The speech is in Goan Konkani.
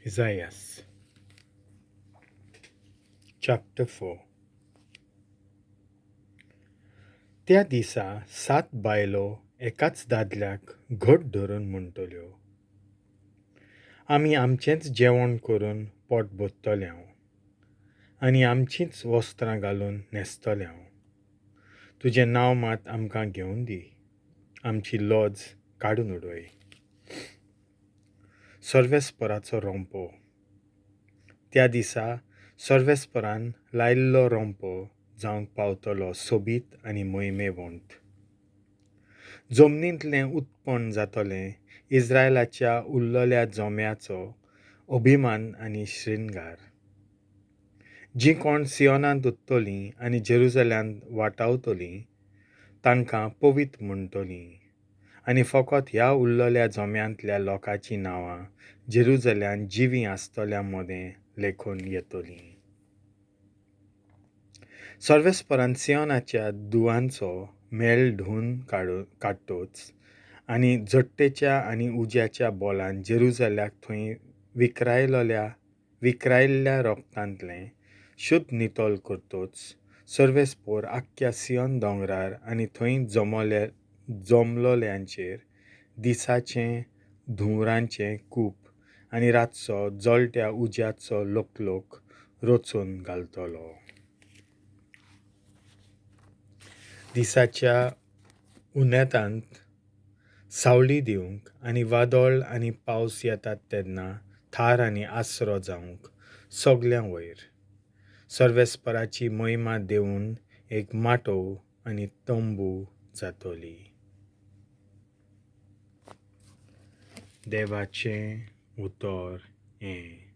Isaias chapter 4. त्या दिसा सात बायलो एकाच दादल्याक घट धरून म्हणटल्यो, आमी आमचेंच जेवण करून पोट भरतल्यांव आनी आमचींच वस्त्रां घालून न्हेसतल्यांव. तुजें नांव मात आमकां घेवन दी, आमची लॉज काडून उडय. सर्वेस्पराचो रोंपो. त्या दिसा सर्वेस्परान लायिल्लो रोंपो जावंक पावतलो सोबीत आनी मोहिमेवंत. जमनींतलें उत्पन्न जातलें इस्रायलाच्या उरलेल्या जोम्याचो अभिमान आनी श्रृंगार. जीं कोण सियोनांत उरतलीं आनी जेरुजल्यांत वाटावतलीं तांकां पवित्र म्हणटलीं आनी फकत ह्या उरलेल्या जोम्यांतल्या लोकांचीं नांवां जेरुजल्यांत जिवीं आसतल्या मदें लेखून येतलीं. सर्वेस्परान सियोनाच्या दुवांचो मेळ धुवन काडटोच आनी झडटेच्या आनी उज्याच्या बोलान जेरुजल्याक थंय विक्रायल्ल्या रोगतांतलें शुद्ध नितळ करतोच सर्वेस्पोर आख्ख्या सियोन दोंगरार आनी थंय जमलोल्यांचेर दिसाचें धुंवरांचें कूप आनी रातचो जळट्या उज्याचो लोकलोक रचून घालतलो. दिसाच्या उन्यांत सावळी दिवंक आनी वादळ आनी पावस येतात तेन्ना थार आनी आसरो जावंक सगल्यां वयर सर्वेस्पराची महिमा देवून एक माटोव आनी तंबू जातली. देवाचें उतर हें.